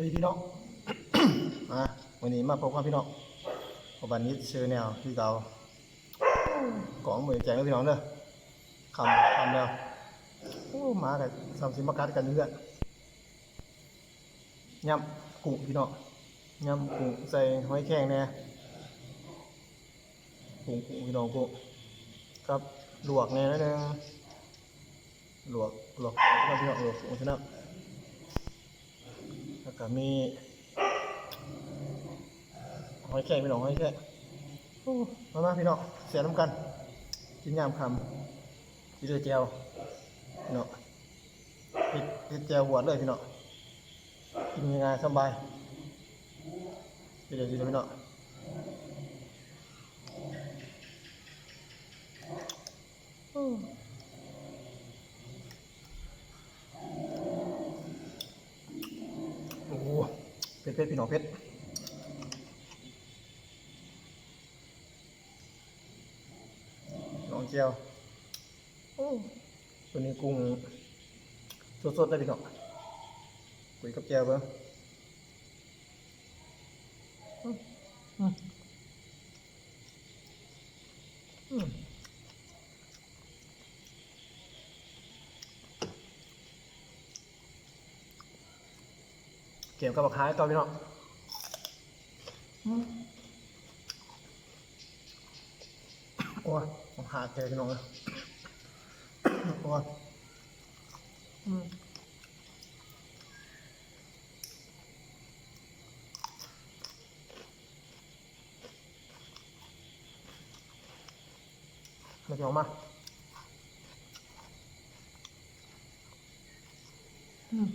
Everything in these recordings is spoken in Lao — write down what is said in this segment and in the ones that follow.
ດີພີ່ນ້ອງ ອ່າ ມື້ນີ້ມາພົບກັບພີ່ນ້ອງ ກັບບ້ານນິດເຊີແນວຄືເກົ່າ. ກອງມື້ແຈ້ງເດີພີ່ນ້ອງເດີ ຄ່ຳ ຄ່ຳແລ້ວ. ໂອ້ ໝາກໍສ່ຳຊິມາກັດກັນຢູ່ເຮືອນ. ຍຳກຸ້ງພີ່ນ້ອງ ຍຳກຸ້ງໃສ່ຫອຍແຄງແດ່. ກຸ້ງ ກຸ້ງພີ່ນ້ອງ ກຸ້ງ ກັບລວກແດ່ໜ້ອຍໜຶ່ງ ລວກ ລວກກຸ້ງພີ່ນ້ອງ ລວກກຸ້ງຊະນະ ແລ້ວກໍມີຫອຍແຄງພີ່ນ້ອງ ຫອຍແຄງ. ໂອ້ ມາ ມາພີ່ນ້ອງ ແຊບນຳກັນ ກິນຍາມຄ່ຳ ກິນເລີຍແຈ່ວພີ່ນ້ອງ. ເຮັດ ເຮັດແຈ່ວຫວດເລີຍພີ່ນ້ອງ ກິນງ່າຍໆ ສະບາຍ ເຮັດໄດ້ຢູ່ເດີພີ່ນ້ອງ. ໂອ້ ເຜັດໆ ພີ່ນ້ອງ ເຜັດ ລອງແຈ່ວ. ໂອ້ ຕົວນີ້ກຸ້ງສົດໆ ເລີຍພີ່ນ້ອງ ກຸ້ງກັບແຈ່ວເບິ່ງ. ອືມ ອືມ ອືມ. ແຈ່ວກັບບັກຫາວເກົ່າພີ່ນ້ອງ. ອືມ ໂອ້ຍ ບັກຫາວແກ່ພີ່ນ້ອງເອີຍ. ໂອ້ຍ ອືມ. ມາພີ່ນ້ອງມາ ອືມ.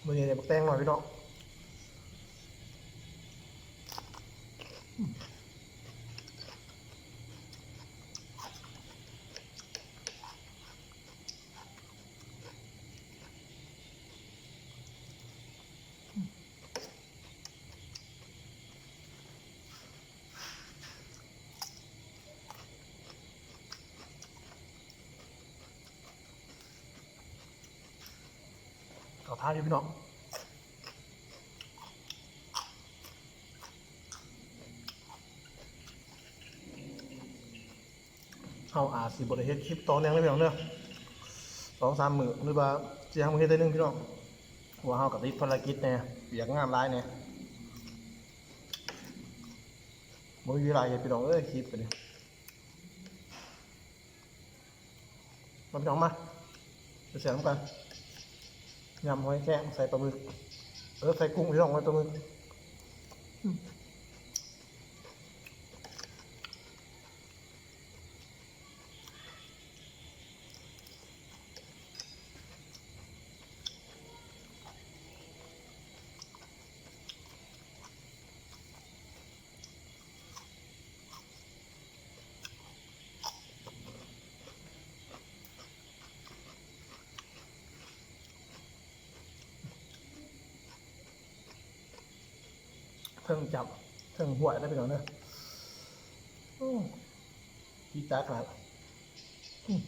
ມື້ນີ້ໄດ້ບັກແຕງໜ້ອຍພີ່ນ້ອງ. ເຂົ້າທ່າຢູ່ພີ່ນ້ອງ. ເຮົາອາດຊິບໍ່ໄດ້ເຮັດຄລິບຕໍ່ເນື່ອງເລີຍພີ່ນ້ອງເດີ ສອງສາມມື້ ຫຼືວ່າຊິຫາມື້ເຮັດເທື່ອໜຶ່ງພີ່ນ້ອງ ເພາະວ່າເຮົາກໍຕິດພາລະກິດແດ່ ວຽກງານຫຼາຍແດ່ ບໍ່ມີເວລາເຮັດພີ່ນ້ອງເອີຍ ຄລິບກໍດີ. ມາພີ່ນ້ອງມາ ໄປແຊບນຳກັນ ຍຳຫອຍແຄງໃສ່ປາໝຶກ ເອີ ໃສ່ກຸ້ງພີ່ນ້ອງ ໃສ່ປາໝຶກ ອືມ. ເທິງຈັບເທິງຫ້ວຍເດີພີ່ນ້ອງເດີ ໂອ້ ດີໃຈຂະໜາດ ອືມ.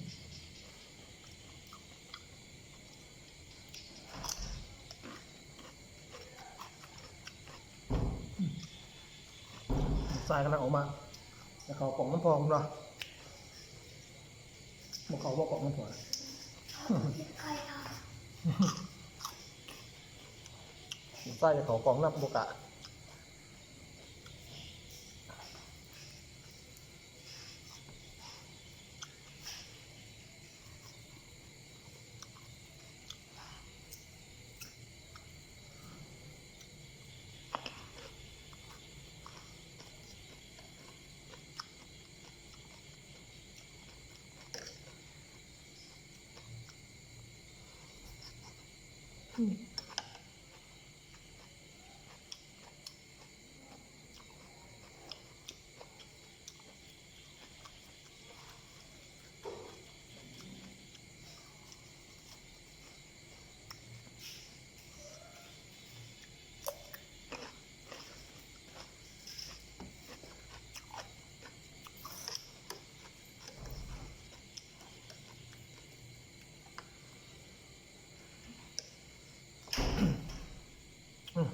ລູກຊາຍກຳລັງອອກມາ ແລ້ວເຂົ້າກ້ອງນຳພໍ່ເພິ່ນວ່າ ບໍ່ເຂົ້າບໍ່ກ້ອງນຳພໍ່ ລູກຊາຍຈະເຂົ້າກ້ອງນຳບໍ່ກ້າ. ອື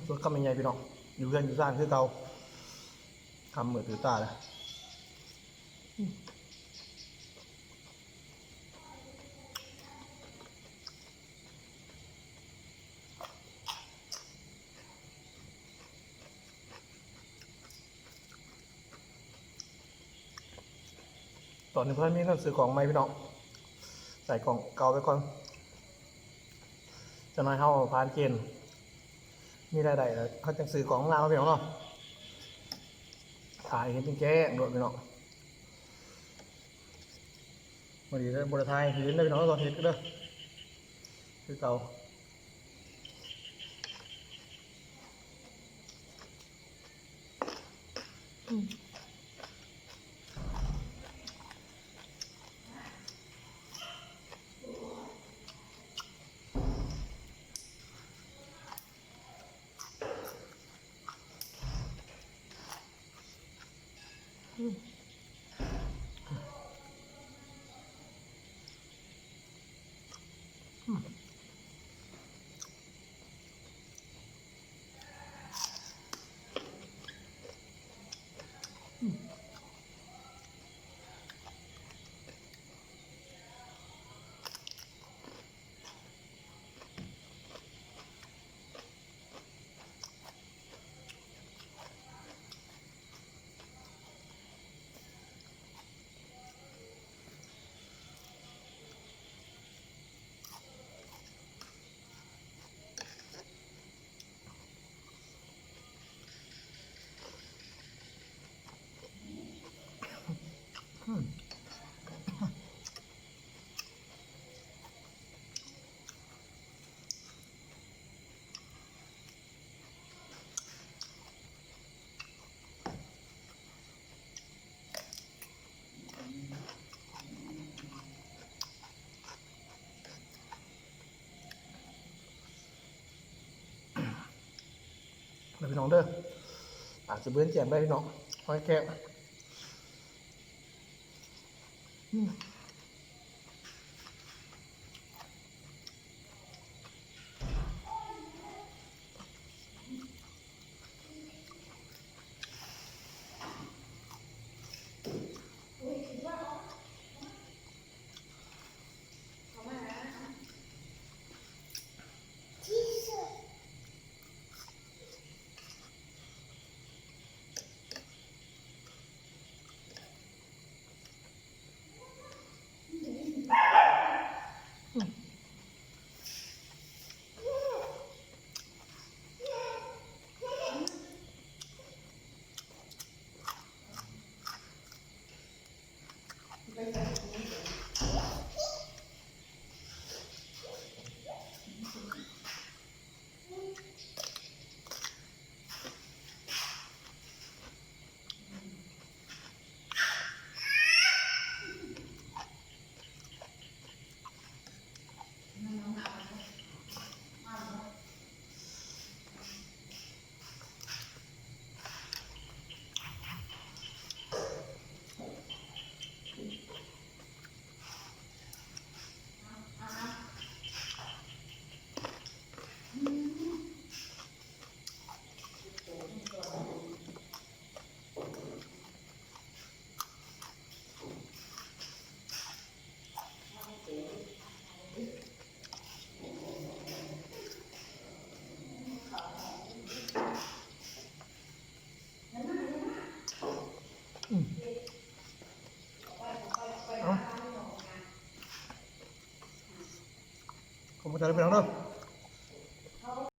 ລົດຄຳໃຫຍ່ໆ ພີ່ນ້ອງ ຢູ່ເຮືອນຢູ່ຊານຄືເກົ່າ ຄຳມືຖືຕາແລ້ວ. ຕອນນີ້ບໍ່ທັນມີເງິນຊື້ກ້ອງໃໝ່ ພີ່ນ້ອງ ໃສ່ກ້ອງເກົ່າໄປກ່ອນ. ຈັກໜ້ອຍເຮົາຜ່ານເກນ ມີລາຍໄດ້ແລ້ວ ເຮົາຈັ່ງຊື້ກ້ອງງາມເນາະ ພີ່ນ້ອງເນາະ. ຖ່າຍເຫັນແຈ້ງໆໂລດ ພີ່ນ້ອງ. ມື້ນີ້ບໍ່ໄດ້ຖ່າຍໃຫ້ເຫັນເດີ ພີ່ນ້ອງ ຕອນເຮັດເດີ ຄືເກົ່າ. ເດີພີ່ນ້ອງເດີ ອາດຈະເບິ່ງແຈ້ງໄດ້ພີ່ນ້ອງ ຫອຍແຄງ. ຂອບໃຈເດີພີ່ນ້ອງເດີ